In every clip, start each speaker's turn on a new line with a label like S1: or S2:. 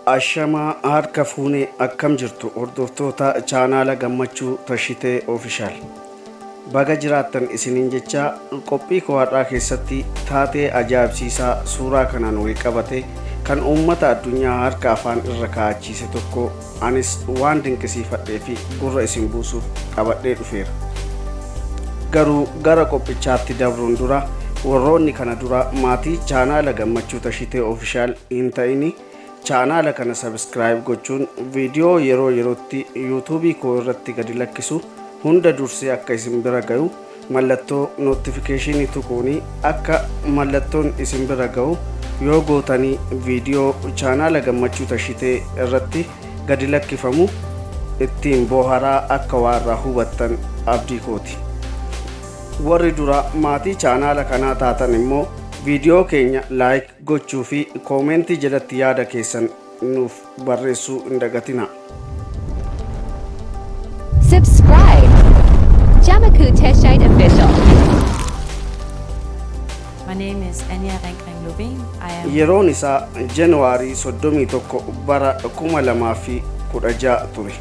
S1: Ashamaa, harka fuunee, akkam jirtu hordoftoota chaanaala Gammachuu Tashitee Official? Baga jiraattan isiniin jecha, qophii koo har'aa keessatti taatee ajaa'ibsiisaa suuraa kanaan wal qabate kan uummata addunyaa harka afaan irra kaa'achiise tokko anis waan dinqisiifadhee fi gurra isin buusuuf qabadhee dhufeera. Garuu gara qophichaatti dabruun dura, warroonni kana dura maatii chaanaala Gammachuu Tashitee Official hin ta'ini chaanaala kana subscribe gochuun viidiyoo yeroo yerootti yuutuubii koo irratti gadi lakkisu hunda dursee akka isin bira gayu mallattoo notification tuquuni akka mallattoon isin bira ga'u yoo gootanii, viidiyoo chaanaala Gammachuu Tashitee irratti gadi lakkifamu ittiin booharaa akka waarraa hubattan abdii kooti. Warri dura maatii chaanaala kanaa taatan immoo viidiyoo keenya like gochuu fi koomentii jalatti yaada keessan nuuf barreessuu hin dagatina.
S2: Subscribe. Jamaku Teshite Official.
S3: My name is Anja Ringgren Lovén. I am
S1: Yeroon isaa Januwaarii 31 bara 2016 ture.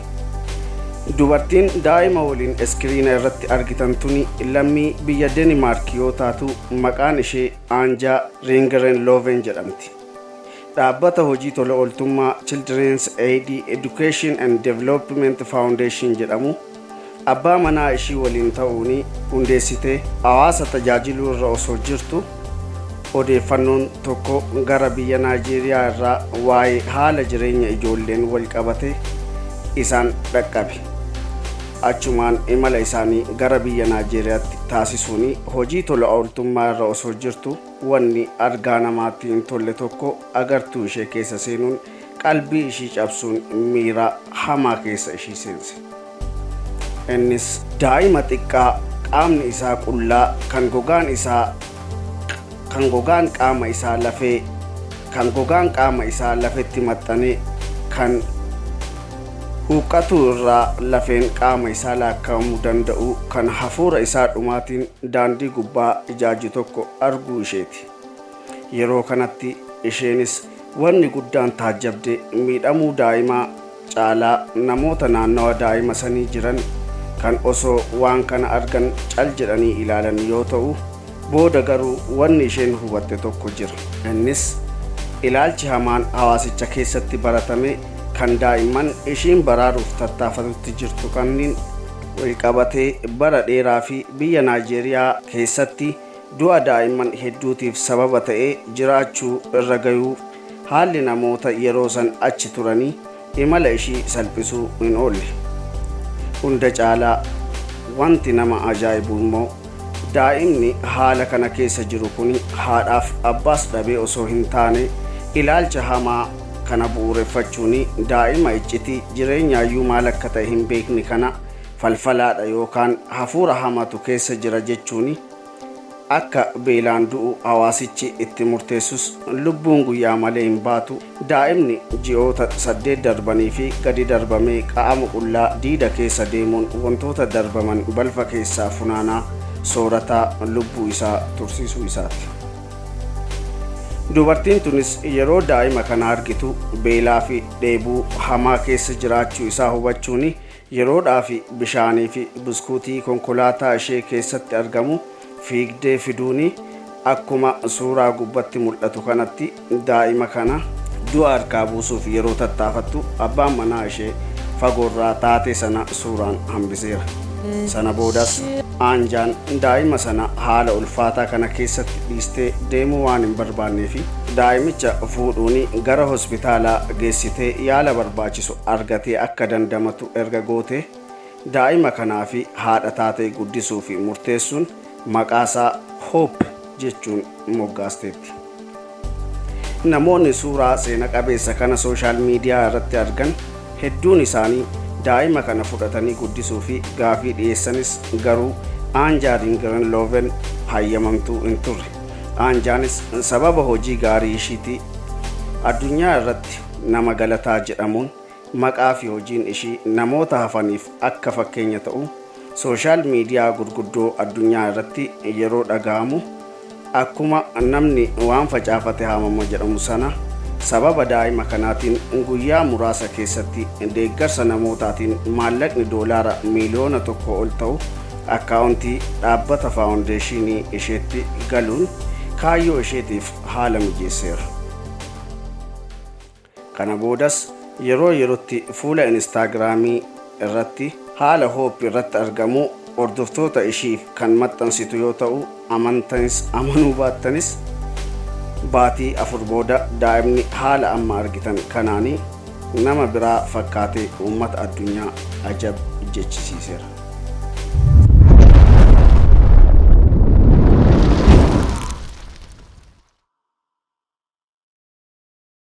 S1: Dubartiin daa'ima waliin iskiriina irratti argitan tuni lammii biyya Denimaark yoo taatu, maqaan ishee Aanjaa Ringren Looven jedhamti. Dhaabbata hojii tola ooltummaa Children's Aid Education and Development Foundation jedhamu abbaa manaa ishii waliin ta'uun hundeessitee hawaasa tajaajiluu irra osoo jirtu, odeeffannoon tokko gara biyya Naayijeeriyaa irraa waa'ee haala jireenya ijoolleen wal qabate isaan dhaqqabe. Achumaan imala isaanii gara biyya Naayijeeriyaatti taasisuun hojii tola ooltummaa irra osoo jirtu, wanni argaa namaatti hin tolle tokko agartuu ishee keessa seenuun qalbii ishii cabsuun miira hamaa keessa ishii seense. Innis daa'ima xiqqaa qaamni isaa qullaa, kan gogaan qaama isaa lafee kan gogaan qaama isaa lafetti maxxanee, kan huuqqatuu irraa lafeen qaama isaa lakkaa'amuu danda'u, kan hafuura isaa dhumaatiin daandii gubbaa ijaaju tokko arguu isheeti. Yeroo kanatti isheenis wanni guddaan taajjabde miidhamuu daa'imaa caalaa namoota naannawa daa'ima sanii jiran kan osoo waan kana argan cal jedhanii ilaalan yoo ta'u, booda garuu wanni isheen hubatte tokko jira. Innis ilaalchi hamaan hawaasicha keessatti baratame kan daa'imman ishiin baraaruuf tattaafatutti jirtu kanniin walqabatee bara dheeraa fi biyya Naayijeeriyaa keessatti du'a daa'imman hedduutiif sababa ta'ee jiraachuu irra gayuu haalli namoota yeroo san achi turanii imala ishii salphisuu hin oolle. Hunda caalaa wanti nama ajaa'ibu immoo daa'imni haala kana keessa jiru kun haadhaaf abbaas dhabee osoo hin taane, ilaalcha hamaa kana bu'uureffachuun daa'ima iccitii jireenyaayyuu maal akka ta'e hin beekne kana falfalaadha yookaan hafuura hamatu keessa jira jechuun akka beelaan du'u hawaasichi itti murteessus, lubbuun guyyaa malee hin baatu. Daa'imni ji'oota 8 darbanii fi gadi darbamee qaama qullaa diida keessa deemuun wantoota darbaman balfa keessaa funaanaa soorataa lubbuu isaa tursiisuu isaati. Dubartiin tunis yeroo daa'ima kana argitu beelaa fi dheebuu hamaa keessa jiraachuu isaa hubachuun yeroodhaa fi bishaanii fi buskuutii konkolaataa ishee keessatti argamu fiigdee fiduuni akkuma suuraa gubbatti mul'atu kanatti daa'ima kana du'a harkaa buusuuf yeroo tattaafattu, abbaan manaa ishee fagoorraa taatee sana suuraan hambiseera. Sana boodas Aanjaan daa'ima sana haala ulfaataa kana keessatti dhiistee deemuu waan hin barbaannee fi daa'imicha fuudhuun gara hospitaalaa geessitee yaala barbaachisu argatee akka dandamatu erga goote, daa'ima kanaa fi haadha taatee guddisuu fi murteessuun maqaasaa Hope jechuun moggaasteetti. Namoonni suuraa seena qabeessa kana social media irratti argan hedduun isaanii daa'ima kana fudhatanii guddisuu fi gaafii dhiyeessanis, garuu Aanjaa Ringren Looven hayyamamtuu hin turre. Aanjaanis sababa hojii gaarii ishiitii addunyaa irratti nama galataa jedhamuun maqaa fi hojiin ishii namoota hafaniif akka fakkeenya ta'u social media gurguddoo addunyaa irratti yeroo dhaga'amu, akkuma namni waan facaafate haamama jedhamu sana, Sababa daa'ima kanaatiin guyyaa muraasa keessatti deeggarsa namootaatiin maallaqni doolaara miiliyoona 1 ol ta'u akkaawuntii dhaabbata faawundeeshinii isheetti galuun kaayyoo isheetiif haala mijeesseera. Kana boodas yeroo yerootti fuula Inistaagiraamii irratti haala Hoop irratti argamu hordoftoota ishiif kan maxxansitu yoo ta'u, amantanis amanuu baattanis, baatii 4 booda daa'imni haala amma argitan kanaanii nama biraa fakkaatee uummata addunyaa ajab jechisiiseera.